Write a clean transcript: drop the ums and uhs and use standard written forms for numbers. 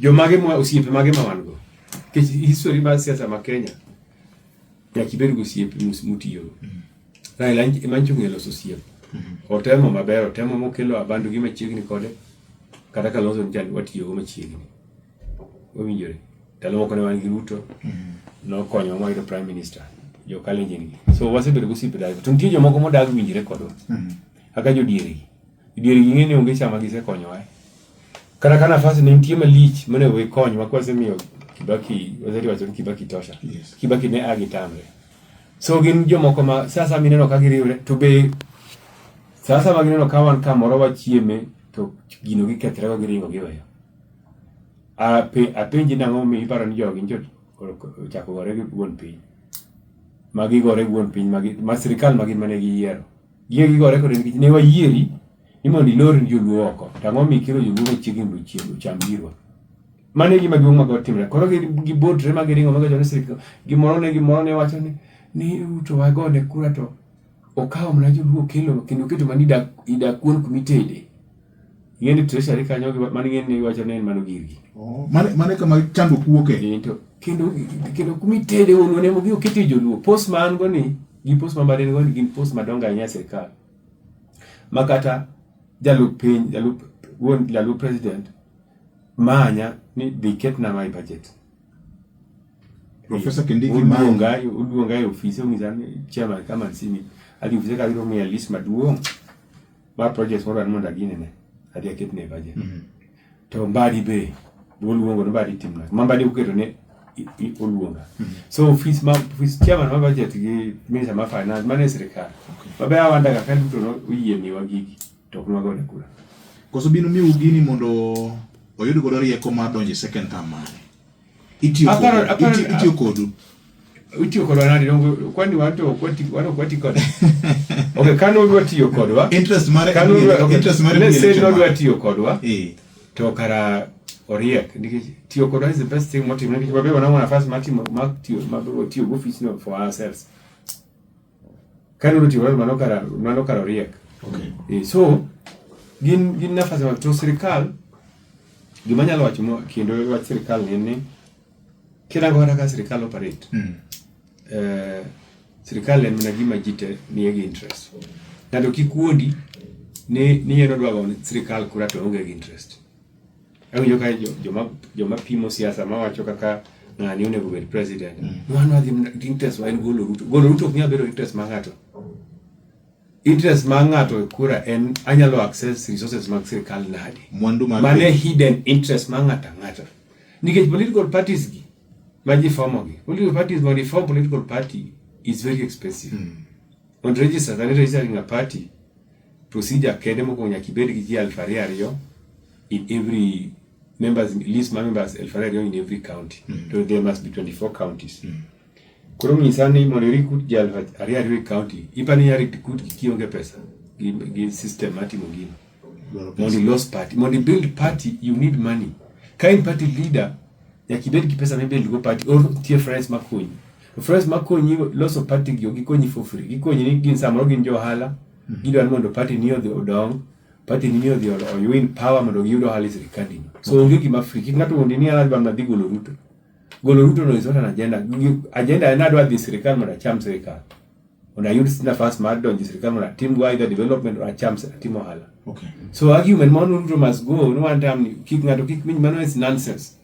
Jomage ma osiepe mage ma wan go? Nikech history mar siasa ma Kenya nyaka ibed gi osiep mutiyogo. Raila ema nyocha ong'eyo loso osiep. Otemo maber, otemo mokelo Abandu gi machiegni kode. Kata Kalonzo nyicha watiyogo machiegni. Wawinjore. Ndalo moko ne wan gi Ruto, nokonyowa mwayudo prime minister, jo Kalenjin gi. So wasebedo gi osiepe dago. To nitie jomoko modag winjre kodwa. Kaka jodieregi. Jodieregi ing'e ni onge sama gisekonyowa. Kata ka nafas ne nitie malich monego gikonywa kwasemiyo Kibaki, wasewacho ni Kibaki tosha. Kibaki ne a gitamre. So gin jomoko ma sasa mineno ka giriwre to be sasa ma gineno ka wan kamoro wachieme to gino gikethre go giringo giweyo. Apenji nang'o momiyo iparo ni jogi nyocha ochako gore gi wuon piny. Ma gigore gi wuon piny ma sirikal ma gin mane giyiero. Gige gigore kode nikech ne wayieri ni mondo ilor joluo oko. To ang'o momiyo ikelo joluo machiegni mondo ochiem ocham girwa. Mano e gima duong' ma timre. Koro gibotre ma giringo ma giwacho ni sirikal gimoro ne gimoro ne wacho ni Ruto wagone kura to okawo mana joluo okelo kendo oketo mana idak kuon kuma itede. Ing'e ni treasury kanyo mano ing'e ni iwacho ni en mano girgi. Oh, mane kama chandruok wuoke. To kendo kuma itede wuonwa ne mogi oketie joluo. Post ma an go ni gi post ma Mbadi ni go ni gin post madongo ahinya e sirikal. Ma kata jalup piny, jalup wuon jalup president manya ni dhi ketna ma e budget. Professor Kindiki oluonga e ofise onyisa ni chairman come and see me. Adhi ofise ka abiro miya list maduong' mar projects modwaro ni mondo aginene adhi aketne e budget. To Mbadi be oluongo ni Mbadi timna. Ma Mbadi oketo ne oluonga. So office ma office chairman ma budget gi minister ma finance mane sirikal. Mabe awanda kaka Ruto no oyie miwa gigi to ok nwagone kura. Koso bino miu gini mondo oyud godo rieko mar donjo e second term mare. Itiyo kodu. Itiyo kodu. Itiyo kodwa nade? Dongo kwani wan to ok wati wan ok wati kode. Okay, kane odwa tiyo kodwa. Interest mare interest mare let's say nodwa tiyo kodwa. To kara oriek nikech tiyo kodwa is the best thing motimo nikech wabe wanang'o nafas mar timo mar tiyo mar tiyo go office no for ourselves. Kane odwa tiyo kodwa mano kara oriek. So gin nafas ma to sirikal gima anyalo wacho kendo wach sirikal en ni kirango kata ka sirikal operate sirikal en mana gima ji te nie gi interest. Ng'ato kik wuondi ni en odwa go sirikal kura to oonge gi interest. Awinjo ka joma pimo siasa mawacho kaka ng'ani onego obed president. Wan wadhi interest wa en golo Ruto. Golo Ruto ok nyal bedo interest mar ng'ato. Interest mar ng'ato e kura en anyalo access resources mag sirikal nade. Mwandu mar Mano e hidden interest mar ng'ato ang'ata. Nikech political parties gi ma ji formo gi. Political parties mondo i form political party is very expensive. Mondo register, sani registering a party procedure kende mokwongo nyaka ibed gi ji 2,000 in every members list mar members 2,000 in every county. To there must be 24 counties. Koro ng'isa ni mondo i recruit ji 2,000 e county, ipani inya recruit gi kionge pesa gi system mar timo gino. Mondo ilos party, mondo i build party you need money. Ka in party leader, nyaka ibed gi pesa mibuild go party or nitie friends makonyi. To friends makonyi loso party gi ok gikonyi for free. Gikonyi ni gin samoro gin jo ohala, gidwaro ni mondo party ni odhi odong, party ni odhi win power mondo giyud ohala e sirikandi no. So onge gima free. Kik ng'ato wuondi ni an adwa mana dhi golo Ruto. Golo Ruto no is not an agenda. Agenda en adwa dhi sirikal mondo acham sirikal. Mondo ayud nafas mar donjo e sirikal mondo atim go either development or acham atim ohala. So argument ma Ruto must go no one time kik ng'ato kik winj mano is nonsense.